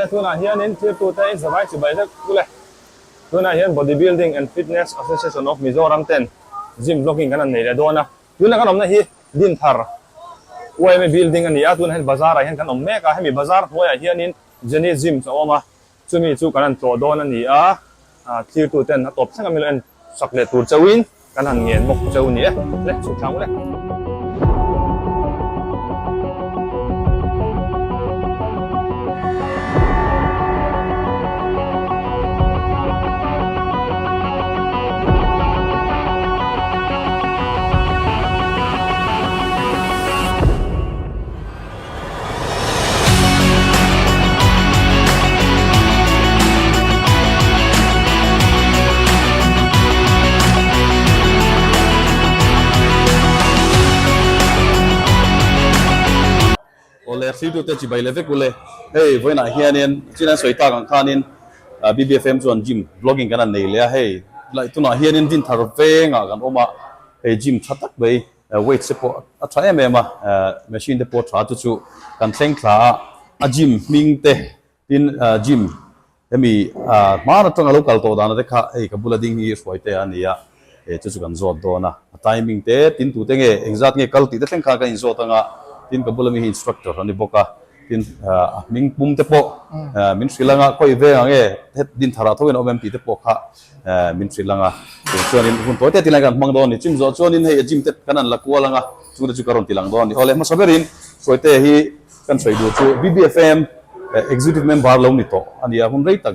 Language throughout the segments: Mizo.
Awle tunah hianin thirtute in zavai chibai vek ule. Tunah hian Body Building and Fitness Association of Mizoram ten gym vlogging kan han nei leh dawn a. Tuna kan awmna hi Dinthar YMA building a ni a, tunah hian bazar ah hian kan awm mek a, hemi bazar hnuaiah hianin Jenny Gyms a awm a, chumi chu kan han tlawh dawn a ni a, thirtu ten a tawp thleng a milo en sak leh tur chauhin kan han ngen bawk chauh a ni e, le chhuk thla ang ule. Awle thiltute chibai leh vek ule. Hei vawiinah hianin chin an sawi tak ang khanin BBFM chuan gym vlogging kan han nei leh a hei tunah hianin Dinthar vengah kan awm a hei gym tha tak mai weights te pawh a tha em em a machine te pawh a tha chu chu kan thleng thla a a gym hming te tin gym Hemi hman atanga lo kal tawh dana te kha hei ka bula ding hi hruai te a ni a, he chu chu kan zawt dawn a, a timing te tin tute nge engzat nge kal tih te thleng khan kan inzawt anga, tin ka bula mi hi instructor a ni bawk a, tin a hming pum te pawh min hrilh anga khawi veng ang nge het din tharah tho in a awm em tih te pawh kha min hrilh anga, chung chuanin hun tawi te tilai kan hmang dawn a ni, chim zawh chuanin hei a gym te kan han la kual anga chung te chu ka rawn ti lang dawn a ni, awle hmasa berin hruai te hi. Kan sawi duh chu BBFM Executive Member lo ni tawh a ni a, hun rei tak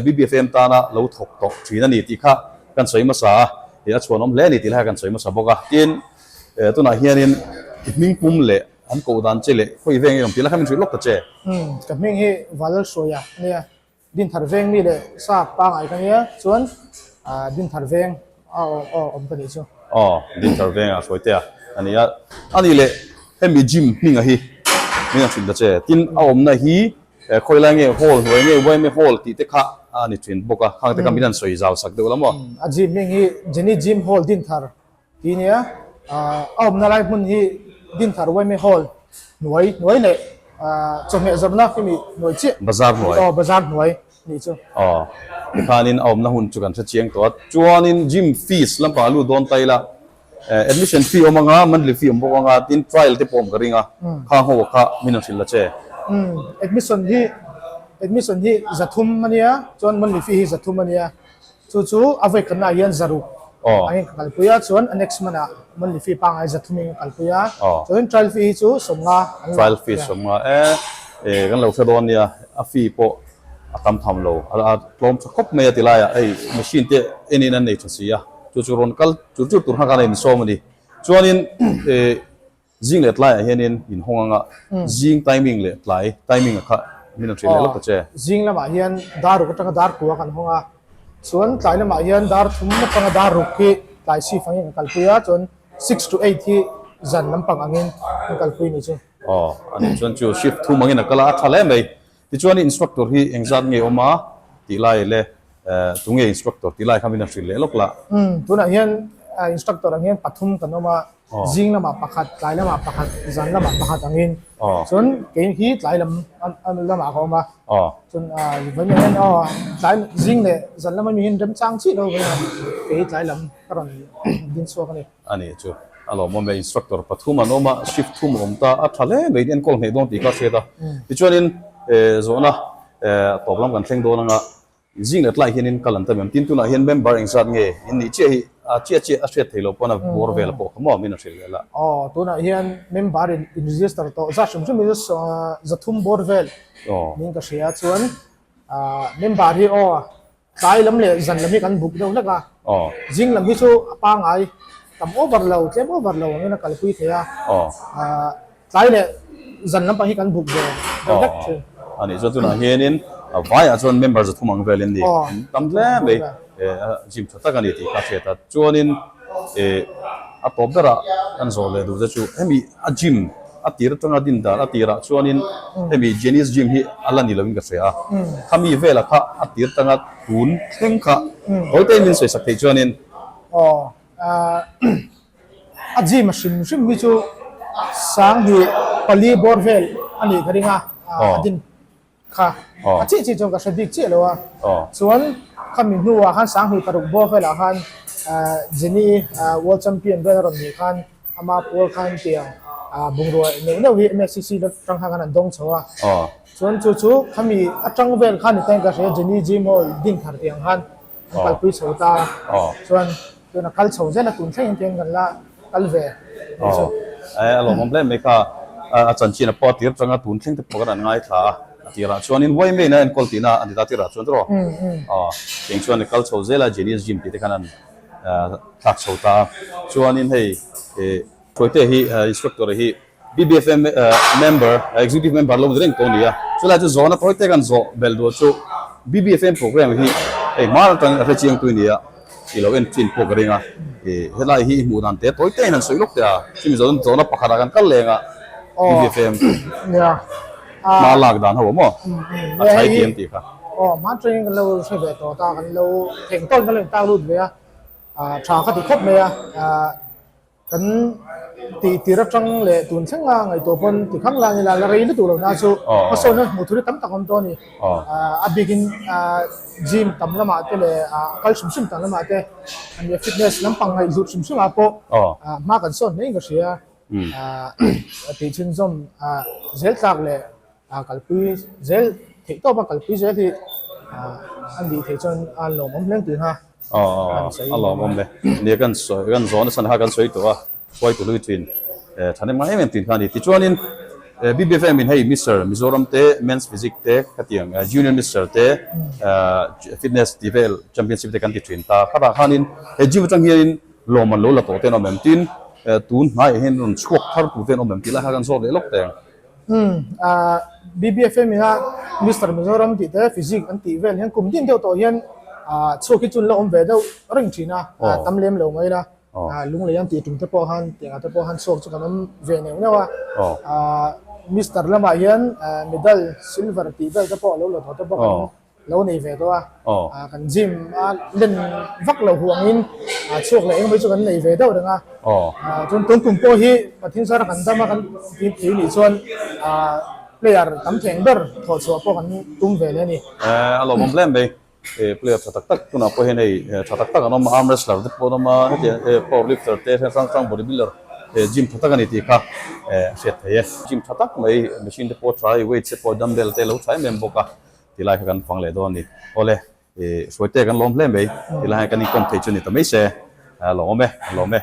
BBFM tana lo thawk tawh thin a ni tih kha kan sawi hmasa a, a chhuanawm hle a ni tih lai kha kan sawi hmasa bawk a. Tin, tunah hianin i hming pum leh an koh dan che leh khawi veng i awm tih lai kha min hrilh lawk ta che. Ka hming hi Valalhruaia a nia. Dinthar veng mi leh sa pangai ka nia chuan Dinthar veng a awm ka nih chu. Aw, Dinthar veng ah hruai tea a ni a. A nih leh hemi gym hminga hi min a hrilh ta che. Tin a awmna hi khawi lai nge hall hnuai nge YMA hall tih te kha a ni thin bawk a, khang te kha min han sawi zau sak deuh la maw? A gym hming hi Jenny Gym Hall Dinthar Ti nia, a awmna lai hmun hi Dinthar Yma Hall hnuai hnuai leh chawhmeh zawrhna khi mi hnuai chiah. Bazar hnuai. Aw, bazar hnuai nih chu. Aw, tikhanin a awmna hun chu kan hre chiang tawh a. Chuanin gym fees lampang a lut dawn ta ila, admission fee awm anga, monthly fee awm bawk anga, tin trial te pawh awm ka ring a, kha ho kha min rawn hrilh la che. Admission hi, admission hi 300 a nia, chuan monthly fee hi 300 a nia. Chu chu a vawi khatnaah hian zaruk angin ka kalpui a, chuan a next month ah monthly fee pangngai zathumin ka kalpui a, chuanin trial fee hi chu 50 an la. Trial fee 50 e, e kan lo hre dawn nia, a fee pawh a tam tham lo, a tlawm tha khawp mai a ti laiah hei machine te enin an nei tha si a, chu chu rawn kal chur chur tur khan khan a insawm a ni. Chuanin e. Zing leh tlaiah hianin in hawng anga zing timing leh tlai timing a kha min rawn hrilh leh lawk ta che. Zing lamah hian dar ruk atanga dar kua kan hawng a, chuan tlai lamah hian dar thum atanga dar ruk hi tlai shift angin kan kalpui a, chuan six to eight hi zan lampang angin kan kalpui ni chu. Aw, a nih chuan chu shift thum angin a kal a, a tha hle mai. Tichuan instructor hi engzat nge awm a tih lai le tunge instructor tih lai kha min a hrilh leh lawk lah. Umm tunah hian instructor ang hian pathum kan awm a, zing lamah pakhat, tlai lamah pakhat, zan lamah pakhat angin chuan kei hi tlai lam lamah ka awm a, chuan vawiin hian aw tlai zing leh zan lama mi hian remchang chiah lo vawiin kei hi tlai lam ka rawn ding chhuak a ni. A nih chu a lawmawm e, instructor pathum an awm a, shift thum a awm ta, a tha hle mai in enkawl hneih dawn tih kha a hriat a. Tichuanin zawhna tawp lam kan thleng dawn anga zing leh tlai hianin kal an tam em? Tin tunah hian member engzat nge in nih chiah hi a chiah chiah a hriat theih loh pawn a bawr vel pawh kha maw min a hrilh leh la. Aw tunah hian member in in register tawh zat hrim hrim in zathum bawr vel niin ka hria chuan member hi aw Tlai lam leh zan lam hi kan buk deuh hlek a, zing lam hi chu a pangai tam over lo, tlem over lo angin a kalpui thei a, tlai leh zan lampang hi kan buk ve deuh hlek thin. A nih chuan tunah hianin vaiah chuan member 300 ang velin ni tam hle mai, gym tha tak a ni tih kha a hriat a, chuanin a tawp berah kan zawh leh duh te chu hemi a gym A tir atanga din dan a tirah chuanin hemi Jenny's Gym hi a la ni loin ka hria a, khami vela kha a tir tanga tun thleng kha tawite in min sawi sak theih chuanin. Aw, a gym a hrim hrim hi chu 2004 bawr vel a nih ka ring a, a din kha. A chiah chiah chuan ka hre bik chiah lo a. Chuan khami hnuah khan 2006 bawr velah khan Jenny World Champion vel a rawn nih khan ama pawl khan tiang bungrua neuh neuh hi MSCC atang khan an dawng chho a. Chuan chu chu khami atang vel khan ni ta in ka hria Jenny Gym ho din thar tiang khan an kalpui chho ta a. Chuan Tuna kal chho zel a tun thleng hian tiang kan la kal ve nih chu. Aw, a lawmawm hle mai kha. A chanchin a pawh a tir changa tun thleng te pawh kan an ngaithla a. A tirah chuanin Huai Main a enkawl tihna a ni ta tirah chuan tawh. Aw, tiang chuan a kal chho zel a Genius Gym tih te khan an thlak chho ta a. Chuanin hei Hruaite hi instructor hi BBFM member, executive member lo ni reng tawh a ni a. Chulai chu zawhna tawi te kan zawh belh duh chu BBFM program hi hei hmar atangin a hrechiang tui nia i lo en chin pawh ka ring a. Helai hi i hmuh dan te tawi te in han sawi lawk teh a. Chumi zawh chuan zawhna pakhatah kan kal leng a BBFM hma lak dan ho maw a thlai ti an tih kha. Aw hma atangin kan lo hre ve tawh ta kan lo theng tawlh kan lo intak lut ve a tha ka ti khawp mai a. Kan tih tir atang leh tun thleng a ngaihtuah pawn ti khang la nila la rei lutuk lo na chu hmasawnna hmuh thur hi tam tak a awm tawh a ni. A bikin gym tam lamah te leh a kal hrim hrim tam lamah te a nia fitness lampang ngaihhlut hrim hrim ah pawh hma kan sawn hlein ka hria. Tih chhunzawm zel tlak leh kalpui zel theih tawp a kalpui zel hi a nih theih chuan a lawmawm hle tih kha. Aw a lawmawm e. Nia kan sawi kan zawh nasa kha kan sawi tawh a, hruaitu hlui thin thahnem ngai em em thin kha a ni. Tichuanin BBFM in hei Mister Mizoram te Men's Physique te khatiang Junior Mister te Fitness tih vel Championship te kan ti thin ta. Khatah khanin he gym atang hianin lawm an lo la tawh te an awm em tin tun hnaiah hian rawn chhuak thar tur te an awm em tih lai kha kan zawt leh lawk teh ang. Umm ah BBFM ina Mister Mizoram tih te physique an tih vel hian kum din deuh tawh hian ah chhuak hi chu an la awm ve deuh reng thin a, tam lem lo mai la, ah lunglei an tih tum te pawh khan tiangah te pawh khan chhuak chu kan awm ve neuh neuh a, ah Mister lamah hian medal silver tih vel te pawh a lo la tawh te pawh kan awm. Lo nei ve tawh a, kan gym a len vak lo huangin chhuak leh engemaw chu kan nei ve deuh reng a. Chuan tun kum pawh hi Pathian zara kan dam a kan tih thei nih chuan player tam theng ber thawh chhuah pawh kan tum ve leh a ni. A lawmawm hle mai, player tha tak tak tunah pawh hian hei tha tak tak an awm a, arm wrestler te pawh an awm a, hetiang power lifter te hrang hrang body builder gym tha tak a ni tih kha a hriat theih e. Gym tha tak mai machine te pawh a tha, weight te pawh dumbbell te a lo tha em em bawk a. Tilai kha kan fang leh dawn a ni. Awle, i hruaite kan lawm hle mai. Tilai hian kan inkawm thei chu ni ta mai se. A lawm e, a lawm e.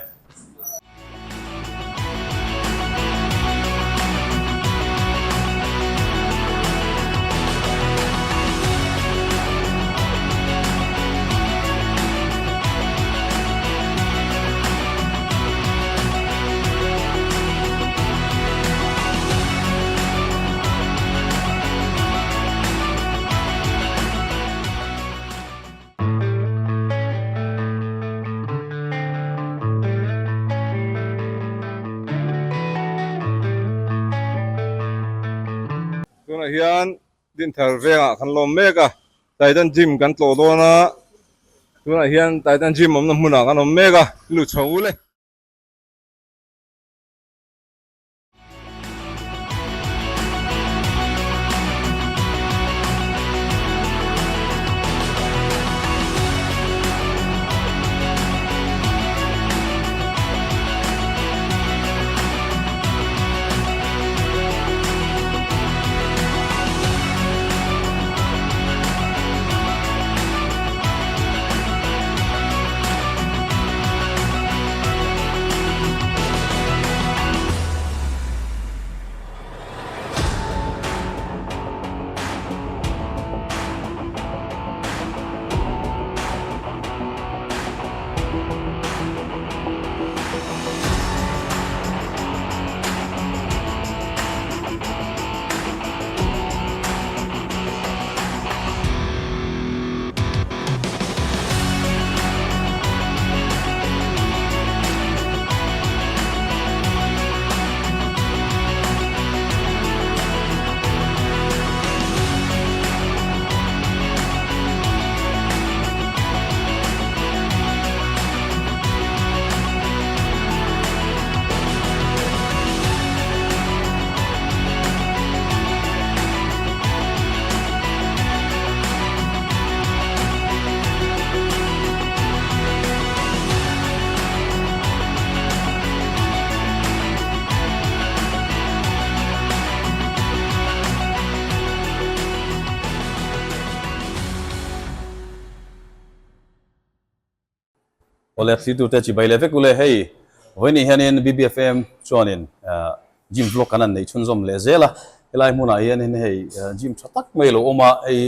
Tunah hian Dinthar vengah kan lawm mek a, Titan Gym kan tlawh dawn a, tunah hian Titan Gym awmna hmunah kan awm mek a, lut chho ul e. Awle thlitu te chibai leh vek ule hei vawiin hianin BBFM chuanin gym vlog kan han neih chhunzawm leh zel a, helai hmunah hianin hei gym tha tak mai a lo awm a, hei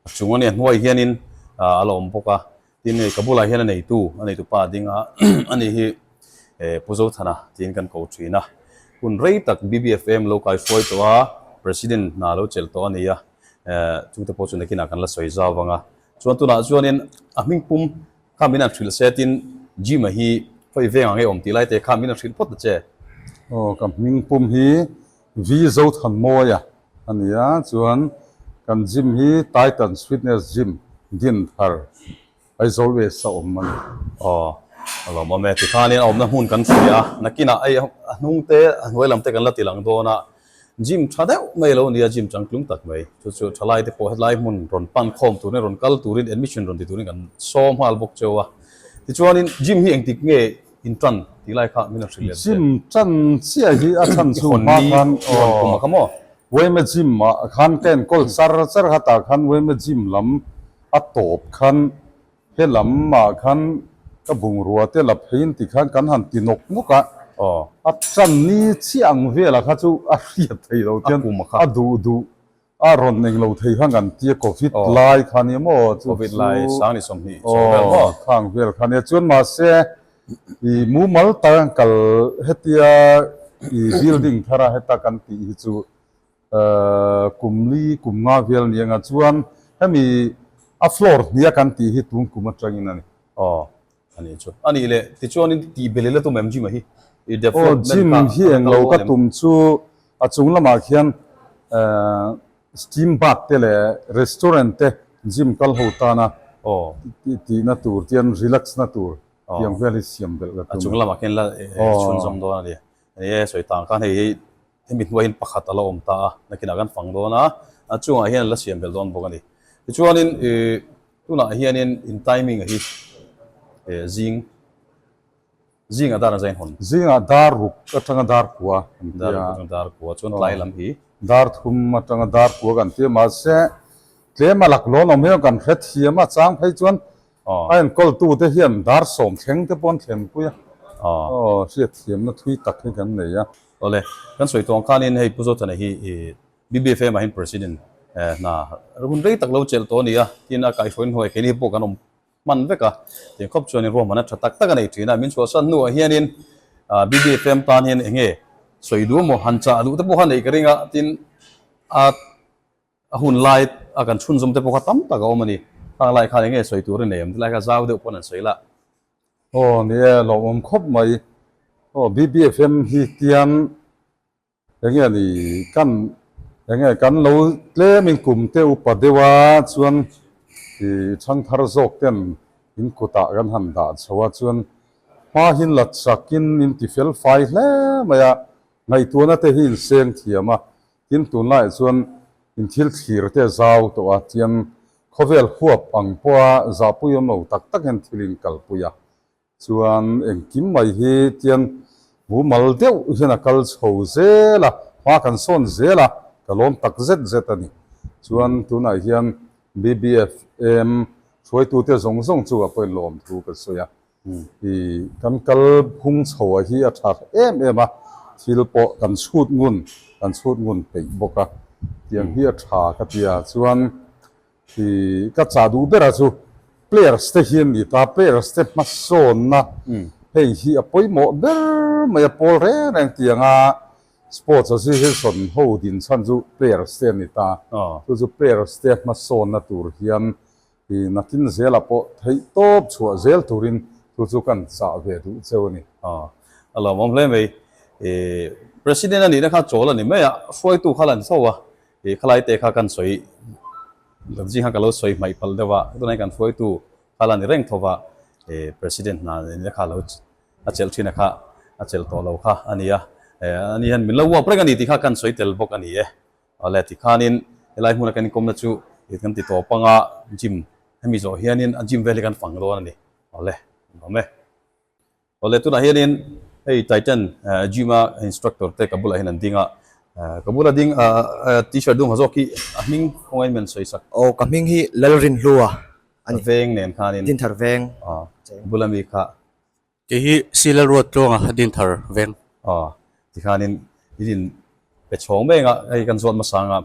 a chung ania hnuai hianin a la awm bawk a, tin hei ka bulah hian a neitu a neitu pa a ding a ani hi Pu Zothana tiin kan ko thin a, hun rei tak BBFM lo kaihruai tawh a, President hna lo chelh tawh a ni a, chungte pawh chu nakinah kan la sawi zau vang a, chuan tunah chuanin a hming pum Kha min han hrilh se tin Jim-a hi khawi veng ang e awm tih lai te kha min han hrilh phawt ta che. Aw ka hming pum hi V Zothanmawia a ni a, chuan kan gym hi Titans Fitness Gym Dinthar Aizawl West a awm a ni. Aw a lawmawm e, tikhanin a awmna hmun kan hria a, nakinah hei a hnung te a hnuai lam te kan la ti lang dawn a, Gym tha deuh mai lo nia, gym changtlung tak mai. Chu chu thalai te pawh hetlai hmun rawn pan khawm turin, rawn kal turin, admission rawn ti turin kan sawm nghal bawk cheu a. Tichuanin gym hi engtik nge in tan tih lai kha min rawn hrilh leh zel. Gym tan chiah hi a chhan chu hma khan aw Wema gym ah khan ka enkawl char char kha tah khan Wema gym lam a tawp khan He lam ah khan ka bungrua te la pheiin ti khan kan han ti nawk nawk a, a tan ni chiah ang velah kha chu a hriat thei lo tian a duh duh a rawn eng lo thei khan kan tia covid lai kha nia maw chu chu aw khang vel kha nia chuan mahse i mumal tak an kal hetia i building thar a heta kan tih hi chu Kum li kum nga vel ni anga chuan hemi a floor hnia kan tih hi tun kum atangin a ni. Aw a nih chu. A nih leh tichuanin tih belh ila tum em gym a hi? I Aw development gym kha hi a eng kal lo dawn ka em? tum chu a chung lamah khian steam bath te leh restaurant te gym kal ho tana Aw. tihna tur tian relax na tur Aw. tiang vel hi siam belh ka A tum chung a. lamah khian la chhunzawm dawn a ni. Ni e sawi tang khan hei hi Hemi hnuaiin pakhat a la awm ta a, nakinah kan fang dawn a, a chungah hian a la siam belh dawn bawk a ni. Tichuanin ih tunah hianin in timing a hi eh zing zingah dar an zain hawn. Zingah dar ruk atanga dar kua kan tia. Dar ruk atanga dar kua chuan tlai lam hi. Dar thum atanga dar kua kan tia mahse tlem a laklawh awm hian kan hrethiam a chang phei chuan A enkawltute hian dar sawm thleng te pawh an thlenpui a, aw hriatthiamna thui tak hi kan nei a. Awle, kan sawi tawng khanin hei Pu Zothana hi BBFM ah hian President hna hun rei tak lo chelh tawh a ni a, tin a kaihhruain hnuai keini pawh kan awm hman vek a, tiang khawp chuanin ruahmanna tha tak tak a nei thin a, min chhuahsan hnuah hianin BBFM tan hian eng nge sawi duh emaw han chah duh te pawh kha neih ka ring a, tin a A hun lai a kan chhunzawm te pawh kha tam tak a awm a ni. Khang lai khan eng nge sawi tur i nei em? Tilai kha zau deuh pawn an sawi lah. Aw ni e, lawmawm khawp mai. Aw BBFM hi tian eng nge ni kan eng nge kan lo tlemin kum te upa deuh a chuan ih thangthar zawk ten in kutah kan han dah chho a chuan hma hin la chakin in ti fel fai hle mai a, ngaihtuahna te hi in seng thiam a Tin, tunlaiah chuan in thil thlir te zau tawh a, tian khawvel huap ang pawha zahpui awm lo tak tak hian thil in kalpui a. Chuan engkim mai hi tian mumal deuh hian a kal chho zel a, hma kan sawn zel a, ka lawm tak zet zet a ni. Chuan tunah hian BBFM hruaitute zawng zawng chu a pawhin lawmthu ka sawi a. I kan kal phung chho ah hi a tha em em a, thil pawh kan chhut ngun, kan chhut ngun peih bawk a, tiang hi a tha ka ti a, chuan i ka chah duh ber a chu players te hi an ni ta, players te hmasawnna hei hi a pawimawh ber mai a, pawl reng reng tiang a sports association ho din chhan chu players te an ni ta, chu chu players te hmasawnna tur hian I nakin zelah pawh theih tawp chhuah zel turin thu chu kan chah ve duh cheu a ni. Aw, a lawmawm hle mai. I President a nihna kha chawl a ni mai a, hruaitu kha la ni tho a. I khalai te kha kan sawi, zing khan ka lo sawi hmaih palh deuh a, tunah hian kan hruaitu kha la ni reng tho va, i President hna nihna kha lo a chelh thin a kha a chelh tawh lo kha a ni a. Ani hian min lo uap reng a ni tih kha kan sawi tel bawk a ni e. Awle tikhanin helai hmuna kan inkawmna chu kan ti tawp anga gym hemi zawh hianin a gym vel hi kan fang dawn a ni. Awle an awm e. Awle tunah hianin hei Titan gym a instructor te ka bulah hian an ding a, ka bula ding t-shirt dum ha zawk hi a hming kawngaiin min sawi sak. Aw ka hming hi Lalrinhlua a ni. Veng nen khanin. Dinthar veng. Aw ka bula mi kha. Kei hi Sila Ruat Tluanga Dinthar veng. Aw, tikhanin in in pe chhawng mek a, hei kan zawt hmasa anga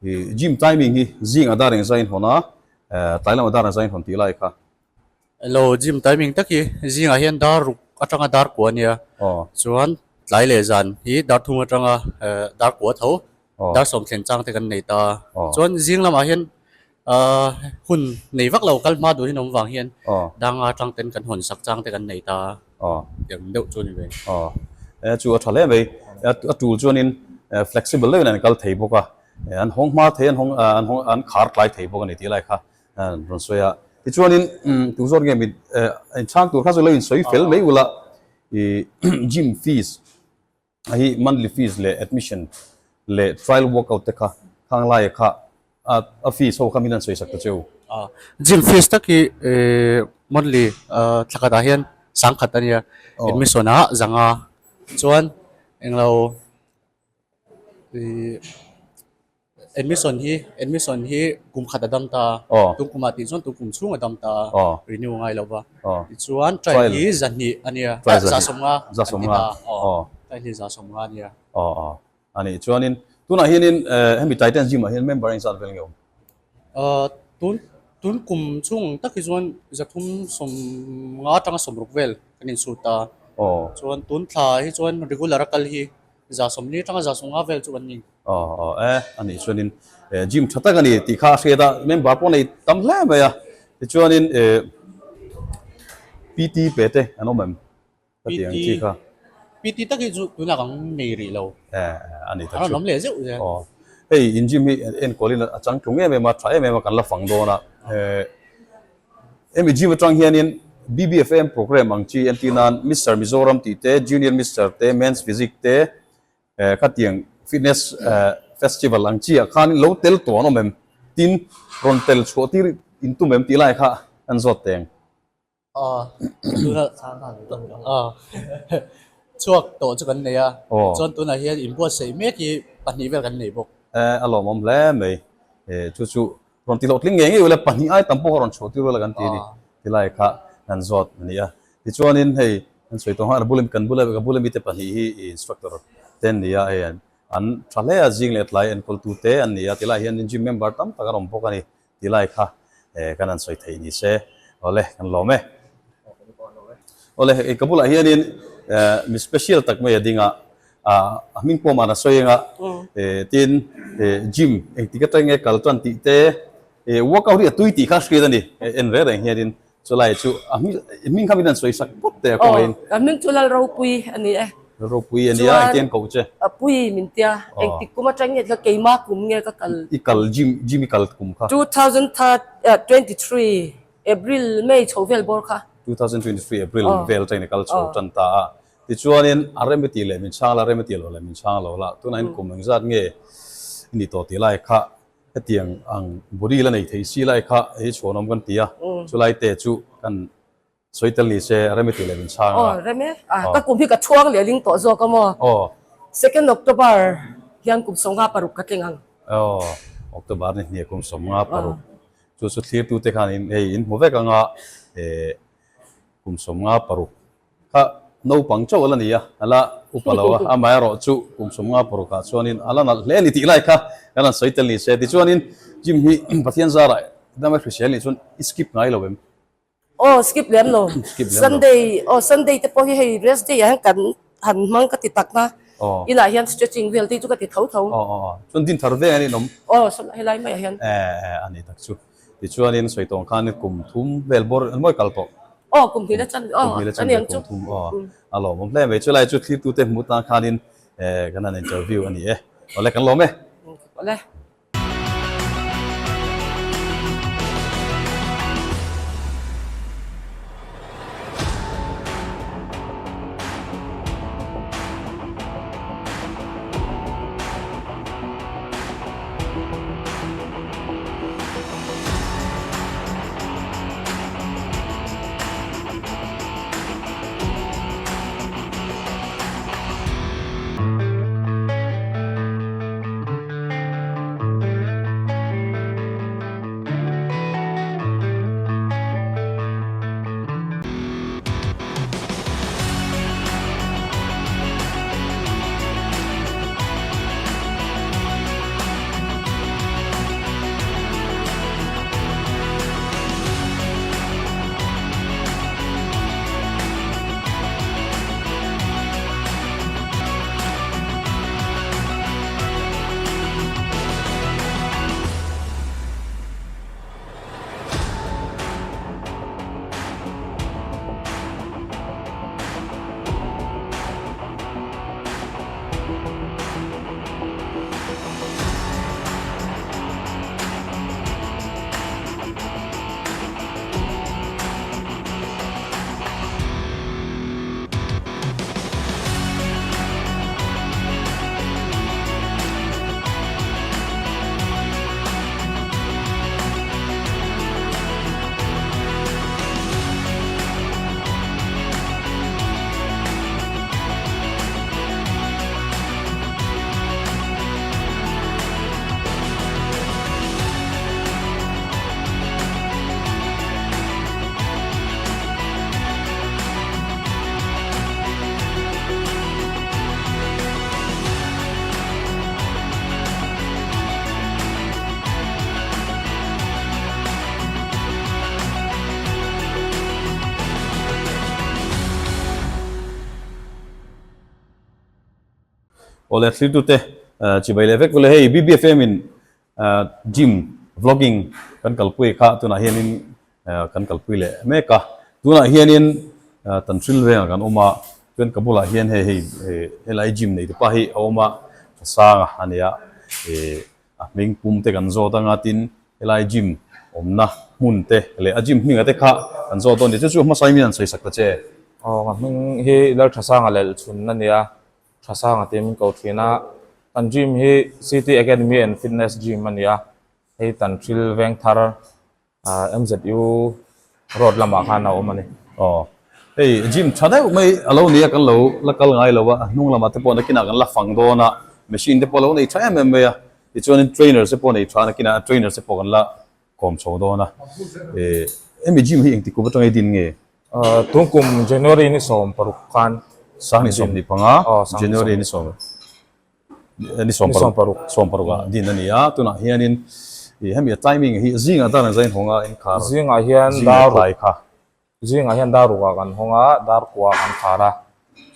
i gym timing hi zing a dar engzah in hawn a, tlai lamah dar engzah in hawn tih lai kha. Hello, gym timing tak hi zingah hian dar ruk atanga dar kua a nia, chuan tlai leh zan hi dar thum atanga dar kua tho Dar sawm thlen chang te kan nei ta. Chuan zing lamah hian hun nei vak lo kal hma duhin awm vang hian danga atang ten kan hawn sak chang te kan nei ta. Tiang deuh chu a ni ve. E chu a tha hle mai. A tul chuanin flexible deuhin an kal thei bawk a. An hawng hma thei an hawng an hawng an khar tlai thei bawk a ni tih lai kha rawn sawi a. Tichuanin tu zawt nge mit inchhang tur kha chu lo insawi fel mai ula i gym fees A hi monthly fees leh admission leh trial workout te kha khang laia kha a fees ho kha min han sawi sak ta che u. Gym fees tak hi monthly thla khatah hian sangkhat a nia, admission ah zanga chuan englo ih Admission hi admission hi kum khat a dam ta a, tum kumah tih chuan tum kum chhung a dam ta a, renew ngai lo va. Tichuan trial hi zahnih a nia, zasawmnga an ti ta a, trial hi zasawmnga a nia. Aw aw a nih chuanin tunah hianin hemi Titan Gym ah hian member engzat vel nge awm? Tun tun kum chhung ang tak hi chuan zathum sawmnga atanga sawmruk vel kan insut ta. Chuan tun thla hi chuan regular a kal hi zasawmli atanga zasawmnga vel chu kan ni. Aw aw e a nih chuanin eh gym tha tak a ni tih kha a hriat a member pawh nei tam hle mai a tichuanin eh PT pe te an awm em ka tih ang chi kha. PT tak hi chu tunah kan nei rih lo. Eh a ni tak chu. A rawn awm leh zeuh zel. Aw hei in gym hi enkawlin a changtlung em em a tha em em a kan la fang dawn a eh hemi gym atang hianin BBFM programme ang chi entir nan Mister Mizoram tih te Junior Mister te Men's Physique te Khatiang fitness festival ang chiah khan lo tel tawh an awm em? Tin, rawn tel chhuah tir in tum em tih lai kha an zawt teng. Chhuak tawh chu kan nei a, chuan tunah hian inbuatsaih mek hi pahnih vel kan nei bawk. A lawmawm hle mai. Chu chu rawn ti hlawhtling ngei ngei ula pahnih ai tam pawh kha rawn chhuah tir ula kan ti a ni tilai kha kan zawt a ni a. Tichuanin hei kan sawi tawh ang a bula kan bula ka bula mite pahnih hi instructor te an ni a hei an tha hle a zing leh tlai enkawltu te an ni a tilai hian gym member tam tak an awm bawk a ni tilai kha kan han sawi theih ni se awle kan lawm e. Awle hei ka bulah hianin mi special tak mai a ding a a hming pawh man a sawi ang a tin gym engtik atang nge kal tan tih te workout hi a tui tih kha hriat a ni en reng reng hianin chulai chu a hming kha min han sawi sak phawt teh a kawngaiin. Aw ka hming chu Lalropui a ni e. Lalropui a nia engtin an koh che? A pui min tia engtik kum atang nge keimah kum nge ka kal. I kal gym gym i kal kum kha. 2023 April May chho vel bawr kha. 2023 April vel atangin i kal chho tan ta a. Tichuanin a rem i tih leh min chhang la, rem i tih loh leh min chhang lo la. Tunah hian kum engzat nge i nih tawh tih lai kha hetiang ang body la nei thei si lai kha hei chhuanawm kan ti a, chulai te chu kan sawi tel ni se a rem i tih leh min chhang a. Aw rem e, ka kum hi ka chhuang leh ling tawh zawk a maw? Aw. Second October hian kum 56 ka tling ang. Aw, October ni hniah kum 56. Chu chu thlirtute khan hei in hmu vek anga kum 56. Kha naupang chauh a la ni a, a la upa lo a, amaherawh chu kum 56 ah chuanin a la nalh hle a ni tih lai kha kan han sawi tel ni se. Tichuanin gym hi Pathian zarah dam a hrisel nih chuan i skip ngai lo em? Aw skip lem lo. Sunday aw Sunday te pawh hi hei rest day ah hian kan han hmang ka ti tak na. Inah hian stretching vel te chu ka ti tho tho. Aw aw aw chuan din thar veng an inawm. Aw helai maiah hian. Eh eh a ni tak chu. Tichuanin sawi tawng khan kum thum vel bawr an mawi kal tawh. Aw kum hnih la chan aw Kum hnih la chan ve kum thum aw a lawmawm hle mai. Chulai chu thlirtute hmuh tan khanin kan han interview a ni e. Awle kan lawm e. Awle. Awle thiltute chibai leh vek ule hei BBFM in Gym vlogging kan kalpui kha tunah hianin kan kalpui leh mek a, tunah hianin Tanhril vengah kan awm a, chuan ka bulah hian hei hei helai gym nei tupa hi a awm a, Thasanga a nia, a hming pum te kan zawt anga tin helai gym awmna hmun te leh a gym hminga te kha kan zawt dawn a ni, chu chu hmasa in an sawi sak ta che. Aw ka hming hi Lalthasanga Lelchhun a nia, Thasanga tih min ko thin a, kan gym hi City Academy and Fitness Gym a ni a, hei Tanhril Vengthar ah MZU road lamah khan a awm a ni. Aw, hei gym tha deuh mai a lo ni a, kan lo la kal ngai lo a, a hnung lamah te pawh nakinah kan la fang dawn a, machine te pawh a lo nei tha em em mai a, tichuanin trainer te pawh a nei tha a, nakinah trainer te pawh kan la Kawm chho dawn a. Eh, hemi gym hi engti kum atanga i din nge? Tun kum January ni 16 khan. Sang ni 25, January ni sawm ni 16 16 ah din a ni a. Tunah hianin ih hemi a timing hi zingah dar an zain hawng a inkhar. Zingah hian dar tlai kha. Zingah hian dar rukah kan hawng a, dar kua kan khar a,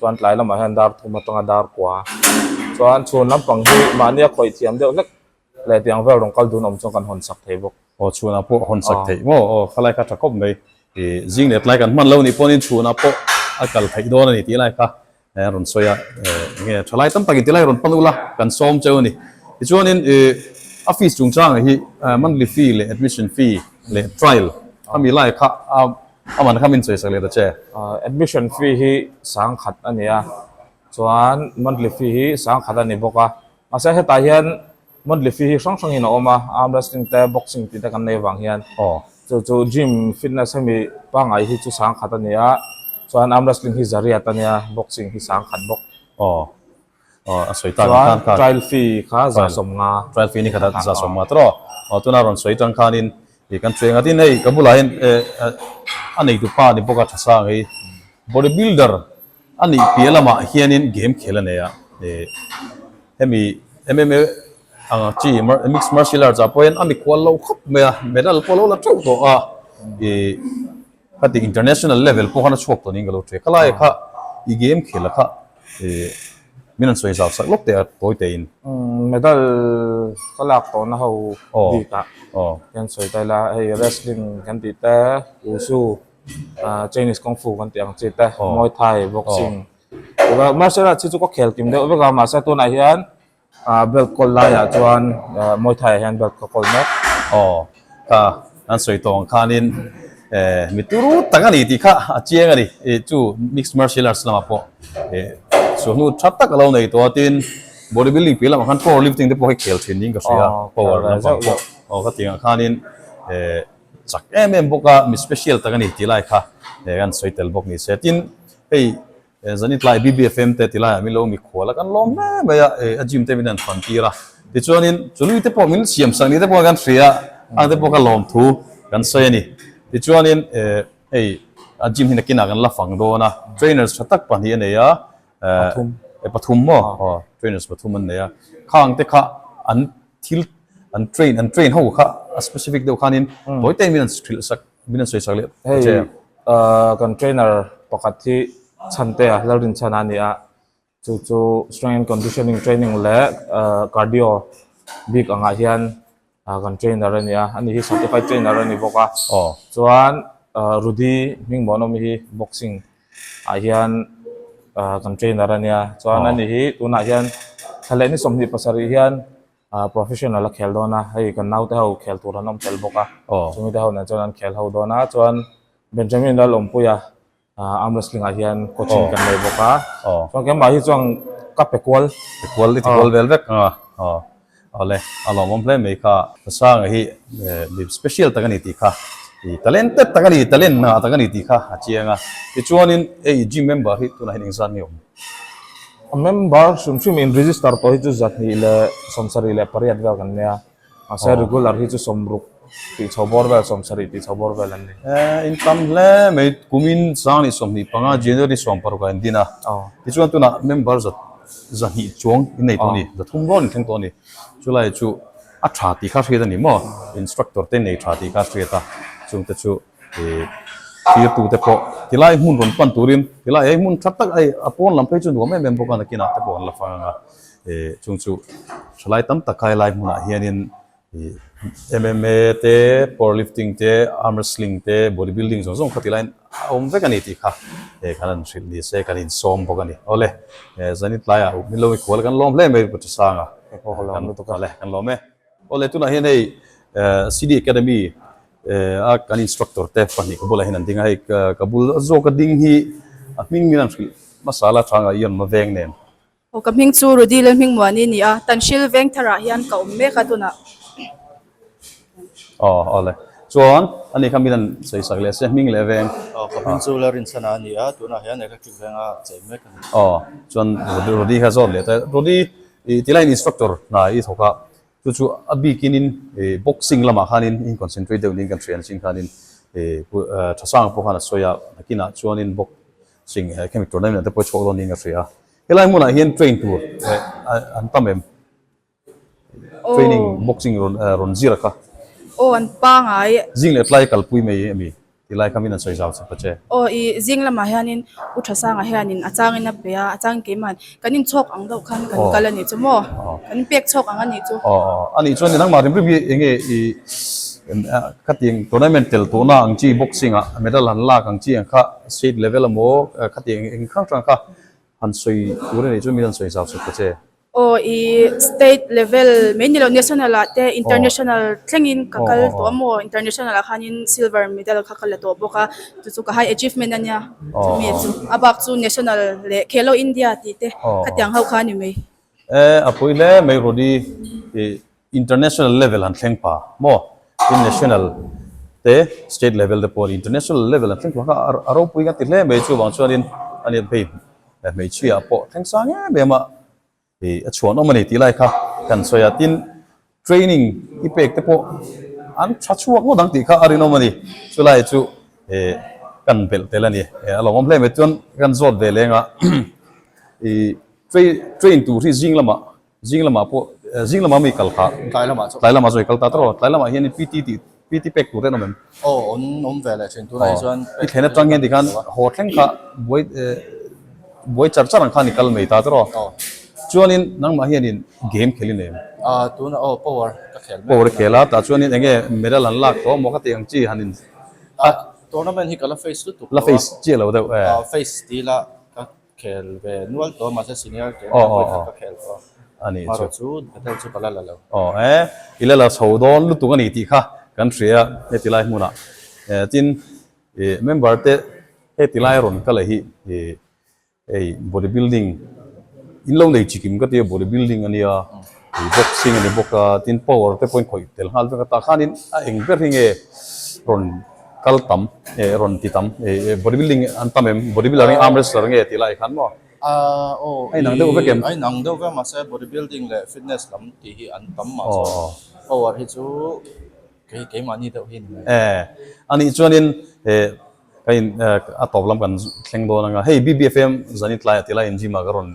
chuan tlai lamah hian dar thum atanga dar kua. Chuan chhun lampang hi mahnia khawih thiam deuh hlek leh tiang vel rawn kal dun awm chuan kan hawn sak thei bawk. Aw chhunah pawh hawn sak theih maw? Aw khalai kha tha khawp mai. Ih zing leh tlai kan hman lo nih pawhin chhunah pawh a kal theih dawn a ni tih lai kha a rawn sawi a, enge thalai tam takin tilai rawn pan ula kan sawm cheu a ni. Tichuanin ih a fees chungchangah hi monthly fee leh admission fee leh trial khami lai kha a man kha min sawi sak leh ta che. Admission fee hi sangkhat a ni a, chuan monthly fee hi sangkhat a ni bawk a, mahse hetah hian Monthly fee hi hrang hrangin a awm a, arm wrestling te, boxing tih te kan nei avang hian. Chu chu gym fitness hemi pangngai hi chu sangkhat a ni a, chuan arm wrestling hi zariat a nia, boxing hi sangkhat bawk. Aw, a sawi tak ang khan kha. Chuan trial fee kha 150. Trial fee ni khat a 150 tawh. Aw, tuna rawn sawi tang khanin ih kan cheng a, tin hei ka bulah hian a neitu pa ni bawk a tha sang hei body builder A nih piah lamah hianin game khel a nei a, ih hemi MMA ang chi mixed martial arts ah pawhin a mikhual lo khawp mai a, medal pawh a lo la teuh tawh a, ih khati international level pawh khan a chhuak tawh niin ka lo hria. Khalai kha i game khel a kha ih min rawn sawi zau sak lawk teh a tawi tein. Medal ka lak tawhna ho bikah hian sawi ta ila hei wrestling kan tih te, wushu Chinese Kung Fu kan tih ang chi te, Muay Thai, Boxing. Martial arts hi chu ka khel kim deuh vek a, mahse tunah hian belt kawl laiah chuan Muay Thai ah hian belt ka kawl mek. Aw, kha an sawi tawh ang khanin mi turu tak a ni tih kha a chiang a ni. Chu mixed martial arts lamah pawh suahnu tha tak a lo nei tawh a, tin body building piah lamah khan power lifting te pawh hi khel thin niin ka hria, power lampang pawh. Aw, khatiangah khanin Chak em em bawk a, mi special tak a ni tih lai kha kan sawi tel bawk ni se. Tin, hei Zani tlai BBFM te ti laiah min lo mikhual a, kan lawm hle mai a, a gym te min han fan tir a. Tichuanin chului te pawh min siam sak ni te pawh kan hria a, ang te pawh kha lawmthu kan sawi a ni. Tichuanin hei a gym hi nakinah kan la fang dawn a, trainers tha tak pahnih a nei a, Pathum. Pathum maw? Aw, trainers pathum an nei a. Khang te kha an thil an train an train ho kha a specific deuh khanin tawi te min an hrilh sak min an sawi sak leh Hei kan trainer pakhat hi Chhantea Lalrinchhana a ni a, chu chu strength and conditioning training leh cardio bik angah hian kan trainer a ni a, ani hi certified trainer a ni bawk a, chuan Rudy Hmingmuanawmi hi boxing ah hian kan trainer a nia, chuan ani hi tunah hian thla leh ni 27 hian professional a khel dawn a, hei kan naute ho khel tur an awm tel bawk a, chumi te ho nen chuan an khel ho dawn a, chuan Benjamin Lalawmpuia Arm wrestling ah hian coaching kan nei bawk a, chuan keimah hi chuan ka pe kual. Pe kual i ti kual vel vek ang a, aw awle a lawmawm hle mai kha. Sanga hi mi special tak a ni tih kha, i talented tak a ni, talent ngah tak a ni tih kha a chiang a. Tichuanin hei gym member hi tunah hian engzat nge awm? A member hrim hrim in register tawh hi chu 278 vel kan nia. Mahse regular hi chu 60 tih chho bawr vel, 70 tih chho bawr vel an ni. In tam hle mai, kumin sang ni 25 January 16 ah in din a, tichuan tunah member 200 chuang in nei tawh a ni, 300 rawn in thleng tawh a ni. Chulai chu a tha tih kha hriat a ni maw? Instructor te nei tha tih kha hriat a, chungte chu thirtute pawh tilai hmun rawn pan turin tilai hei hmun tha tak a pawn lam phei chu nuam em em bawk a, nakinah te pawh an la fang ang a. Chung chu thalai tam tak kai lai hmunah hianin ih MMA te, power lifting te, arm wrestling te, body building zawng zawng kha ti laiin a awm vek a ni tih kha kan han hrilh ni se kan insawm bawk a ni. Awle, zanin tlaiah min lo mikhual kan lawm hle mai Pu Chasanga. Awle, kan lawm e. Awle, tunah hian hei CD Academy a kan instructor te pahnih ka bulah hian an ding a, hei ka bul zawka ding hi a hming min han hrilh hmasa la tha ngah i an veng nen. Aw ka hming chu Rudy Lalhmingmuani a ni a, Tanhril Vengtharah hian ka awm mek a tunah. Aw awle chuan ani kha min han sawi sak leh se hming leh veng. Aw ka hming chu Lalrinchhana a ni a, tunah hian electric venga chei mek a ni. Aw chuan Rudy kha zawt leh ta Rudy i tilaiin instructor hna i thawk a, chu chu a bikin in boxing lamah khanin in concentrate deuh niin kan hria chin khanin Thasanga pawh khan a sawi a, nakinah chuanin boxing khemi tournament te pawh chhuak dawn niin ka hria a. Helai hmunah hian train tur an tam em? Training boxing rawn rawn zir a kha. Aw an pangai. Zing leh tlai kalpui mai ami tilai kha min an sawi zau chep a che. Aw i zing lamah hianin U Thasanga hianin a changin a pe a, a changin keimah kan inchhawk ang deuh khan kan kal a nih chu maw? Kan inpek chhawk ang a nih chu. Aw aw a nih chuan nangmah rim rim hi enge i khatiang tournament tel tawhna ang chi boxing ah medal han lak ang chi ang kha state level emaw khatiang eng hrang hrang kha han sawi tur a nih chuan min han sawi zau chep ta che. Aw i state level mai ni lo national ah te international thlengin ka kal tawh a maw international ah khanin silver medal kha ka la tawh bawk a chu chu ka high achievement a nia chumi chu a bak chu national leh Khelo India tih te khatiang ho kha a ni mai. E a pawi hle mai Rody i international level han thleng pa maw tin national te state level te pawh international level an thleng pa kha a ropui ka ti hle mai chuvang chuanin ani hei hmeichhia pawh thleng sang em em a ih a chhuan awm a ni tih lai kha kan sawi a tin training i pek te pawh an tha chhuak ngawt ang tih kha a rinawm a ni chulai chu ih kan belh tel a ni a lawmawm hle mai chuan kan zawt ve leng a ih train tur hi zing lamah Zing lamah pawh zing lamah mi kal kha. Tlai lamah chu. Tlai lamah chu i kal ta tawh. Tlai lamah hian PT tih PT pek tur te an awm em? Aw an awm ve leh thin. Tunah hi chuan I thlen atang hian tikhan haw thleng kha buai buai char char ang khan i kal mai ta tawh. Chuanin nangmah hianin game khel i nei em? Ah tunah aw power ka khel mek. Power i khel a tah chuanin eng nge medal an lak tawh maw ka tih ang chi han in Ah tournament hi ka la face lutuk lo a. La face chiah lo deuh e. Ah face ti ila ka Khel ve nual tawh mahse senior game ah vawi khat ka khel tawh a ni chu chu medal chu ka la la lo. Aw e i la la chho dawn lutuk a ni tih kha kan hria heti lai hmunah tin ih member te heti lai rawn kal hi ih hei body building in lo nei chikim ka tia body building a nia ih boxing a ni bawk a tin power te pawhin khawih tel nghal vek a tah khanin a eng ber hi nge rawn Kal tam eh rawn ti tam eh body building an tam em body builder nge arm wrestler nge tih lai khan maw Ah aw a inang deuh vek em? A inang deuh vek mahse body building leh fitness lam tih hi an tam mah chuan power hi chu kei keimahni deuh hi a ni mai. Eh anih chuanin eh ka in a tawp lam kan thleng dawn anga hei BBFM zanin tlaiah tih laiin gym ah ka rawn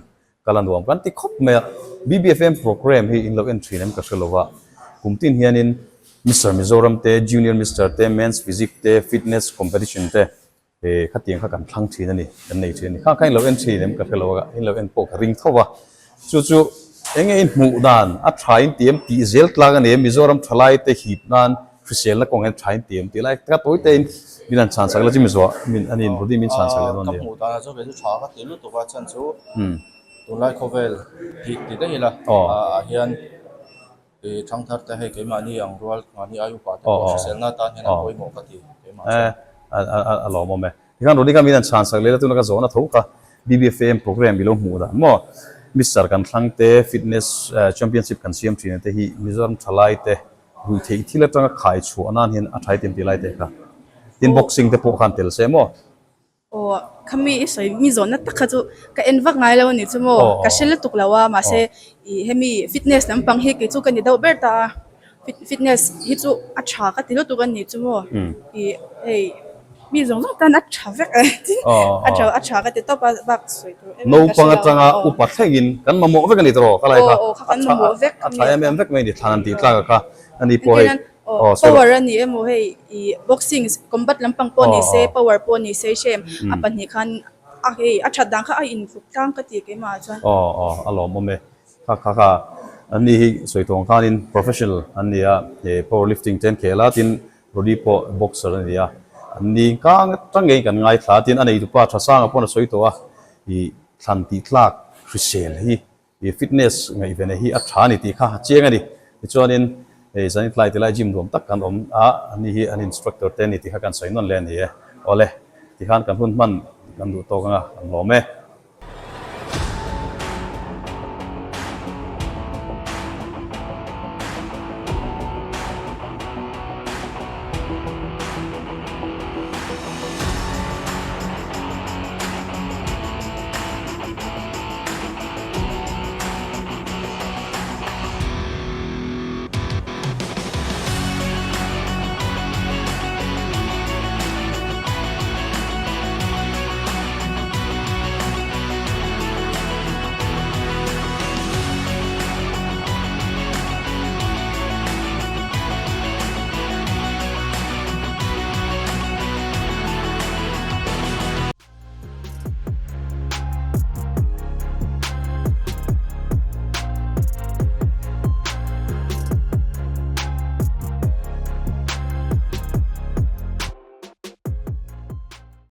Kal a nuam kan ti khawp mai a, BBFM programme hi in lo en thin em ka hre lo va, kum tin hianin Mister Mizoram te, Junior Mister te, Men's Physique te, Fitness Competition te eh khatiang kha kan thlang thin a ni, kan nei thin a ni. Khang kha in lo en thin em ka hre lo a, in lo en pawh ka ring tho va, chu chu enge in hmuh dan a tha in ti em tih zel tlak a ni em, Mizoram thalai te hip nan hriselna kawng hian tha in ti em tih lai ka tawi te in min han chhan sak la chumi zuah min a nin Rudi min chhan sak leh dawn nia. Ka hmuh danah chuan kei chu tha ka ti lutuk a chhan chu tunlai khawvel tih ti daih ila ah hian i thangthar te hei keimahni ang rual mahni ai upa te pawh hriselna atan hian a pawimawh ka ti keimah chuan. A lawmawm e. Tikhan Rudi kha min han chhan sak leh la tuna ka zawhna tho kha BBFM programme i lo hmuh dan maw Mister kan thlang te fitness championship kan siam thin te hi Mizoram thalai te Ruih theih thil atanga khai chhuah nan hian a thai tem tih lai te kha. Tin boxing te pawh khan tel se maw? Aw, khami i sawi mi zawnna tak kha chu ka en vak ngai lo a ni chu maw? Ka hre lutuk lo a, mahse i hemi fitness lampang hi kei chu ka ni deuh ber ta a, fitness hi chu a tha ka ti lutuk a ni chu maw? I hei. Mi zawng zawng tan a tha vek a tin a tha a tha ka ti tawp a bak sawi tur em em ka Naupang atanga upa thlengin kan mamawh vek a ni tawh ka lai kha a tha a tha em em vek mai a ni thlan an tih tlak a kha a ni pawh hei aw power a ni emaw hei i boxing combat lampang pawh ni se power pawh ni se hrem a pahnih khan a hei a that dan kha a intluk tlang ka ti keimah ah chuan. Aw aw a lawmawm e. Kha kha kha an ni hi sawi tawng khanin professional an ni a, he power lifting te an khel a, tin Rody pawh boxer a ni a. An ni kang atang ngeiin kan ngaithla a, tin a neitupa Thasanga pawn a sawi tawh a, ih thlan tih tlak hrisel hi Ih fitness ngaihvena hi a tha a ni tih kha a chiang a ni. Tichuanin hei zanin tlai tilai gym nuam tak kan awm a, ani hi an instructor te a ni tih kha kan sawi nawn leh a ni e. Awle, tikhan kan hun hman kan duh tawk anga kan lawm e.